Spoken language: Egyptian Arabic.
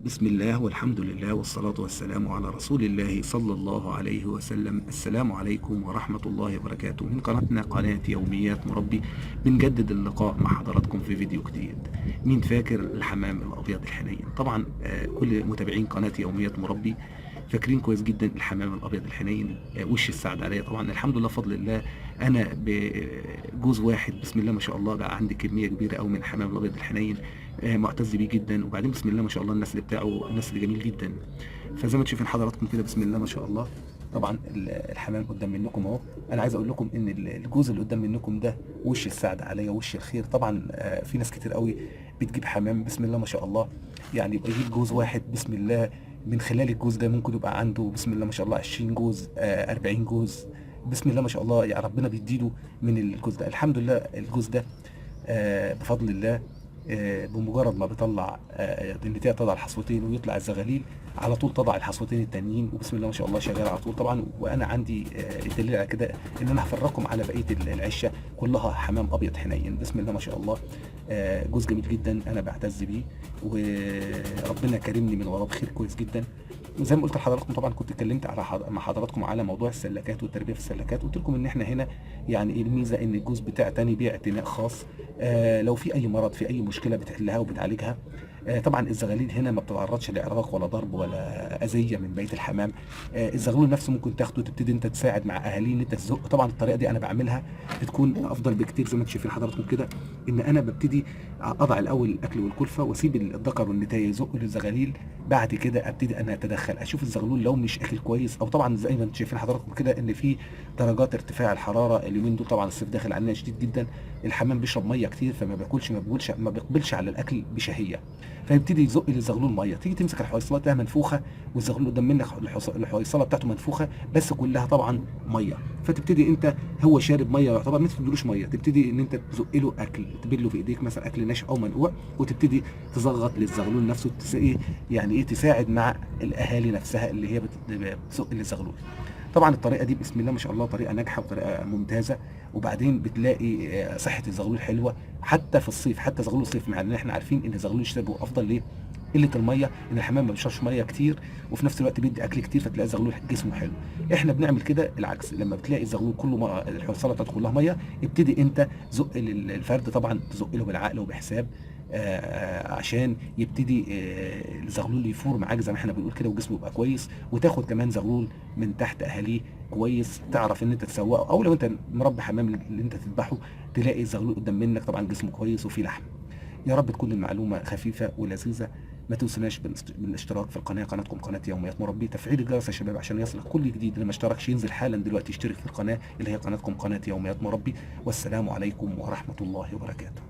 بسم الله والحمد لله والصلاة والسلام على رسول الله صلى الله عليه وسلم. السلام عليكم ورحمة الله وبركاته. من قناتنا قناة يوميات مربي بنجدد اللقاء مع حضراتكم في فيديو جديد. مين فاكر الحمام الأبيض الحنين؟ طبعا كل متابعين قناة يوميات مربي فاكرين كويس جدا الحمام الابيض الحنين، وش السعد عليا. طبعا الحمد لله بفضل الله انا بجوز واحد بسم الله ما شاء الله بقى عندي كمية كبيرة قوي من الحمام الابيض الحنين، معتز بيه جدا. وبعدين بسم الله ما شاء الله النسل بتاعه نسل جميل جدا. فزي ما تشوفين حضراتكم كده بسم الله ما شاء الله، طبعا الحمام قدام منكم اهو. انا عايز اقول لكم ان الجوز اللي قدام منكم ده وش السعد عليا، وش الخير. طبعا في ناس كتير قوي بتجيب حمام بسم الله ما شاء الله، يعني يبقى يجيب جوز واحد بسم الله، من خلال الجوز ده ممكن يبقى عنده بسم الله ما شاء الله 20 جوز، 40 جوز بسم الله ما شاء الله، يعني ربنا بيديله من الجوز ده. الحمد لله الجوز ده بفضل الله بمجرد ما بيطلع النتيجة تضع الحصوتين ويطلع الزغاليل على طول، تضع الحصوتين التانيين وبسم الله ما شاء الله شغال على طول. طبعا وانا عندي الدليل على كده ان انا هفرقكم على بقية العشه كلها حمام ابيض حنين بسم الله ما شاء الله. جوز جميل جدا انا بعتز بيه، وربنا كرمني من وراه بخير كويس جدا. وزي ما قلت لحضراتكم طبعا كنت اتكلمت على مع حضراتكم على موضوع السلكات والتربية في السلكات، قلت لكم ان احنا هنا يعني ايه الميزة، ان الجوز بتعتني بيه اعتناء خاص، لو في اي مرض في اي مشكلة بتحلها وبتعالجها. طبعا الزغاليل هنا ما بتتعرضش لاعراق ولا ضرب ولا اذيه من بيت الحمام. الزغلول نفسه ممكن تاخده تبتدي انت تساعد مع اهاليه ان انت تزق. طبعا الطريقة دي انا بعملها بتكون افضل بكتير زي ما انتم شايفين حضراتكم كده، ان انا ببتدي اضع الاول الاكل والكلفه واسيب الذكر والنتايه يزقوا للزغاليل، بعد كده ابتدي انا اتدخل اشوف الزغلول لو مش اكل كويس. او طبعا زي ما انتم شايفين حضراتكم كده ان في درجات ارتفاع الحرارة اليومين دول، طبعا الصيف داخل علينا شديد جدا، الحمام بيشرب مية كتير فما بياكلش ما بيقولش ما بيقبلش على الاكل بشهيه، فيبتدي يزق للزغلول مية. تيجي تمسك الحويصله تلاقيها منفوخه، والزغلول قدام منك الحويصله بتاعته منفوخه بس كلها طبعا مية، فتبتدي انت هو شارب مية يعتبر ما تديلوش مية، تبتدي ان انت تزق له اكل، تبله في ايديك مثلا اكل ناشف او منقوع، وتبتدي تزغط للزغلول نفسه، ايه يعني ايه تساعد مع الاهالي نفسها اللي هي بتزق للزغلول. طبعا الطريقة دي بسم الله ما شاء الله طريقه ناجحة وطريقه ممتازة. وبعدين بتلاقي صحة الزغلول حلوة حتى في الصيف، حتى زغلول الصيف، مع ان احنا عارفين ان زغلول الشتاء بيبقى افضل. ليه؟ قلة المية، ان الحمام ما بيشربش مية كتير وفي نفس الوقت بيدي اكل كتير، فتلاقي الزغلول جسمه حلو. احنا بنعمل كده العكس، لما بتلاقي الزغلول كله الحصاله بتاعته كلها مية، ابتدي انت زق للفرد، طبعا تزق له بالعقل وبحساب، عشان يبتدي الزغلول يفور معاك زي ما احنا بنقول كده، وجسمه يبقى كويس، وتاخد كمان زغلول من تحت اهاليه كويس، تعرف ان انت تسوقه، او لو انت مربي حمام اللي انت تذبحه تلاقي الزغلول قدام منك طبعا جسمه كويس وفيه لحم. يا رب تكون المعلومة خفيفة ولذيذه. ما تنسوناش بالاشتراك في القناة، قناتكم قناة يوميات مربي، تفعيل الجرس يا شباب عشان يصلك كل جديد. اللي ما اشتركش ينزل حالا دلوقتي يشترك في القناة اللي هي قناتكم قناة يوميات مربي. والسلام عليكم ورحمة الله وبركاته.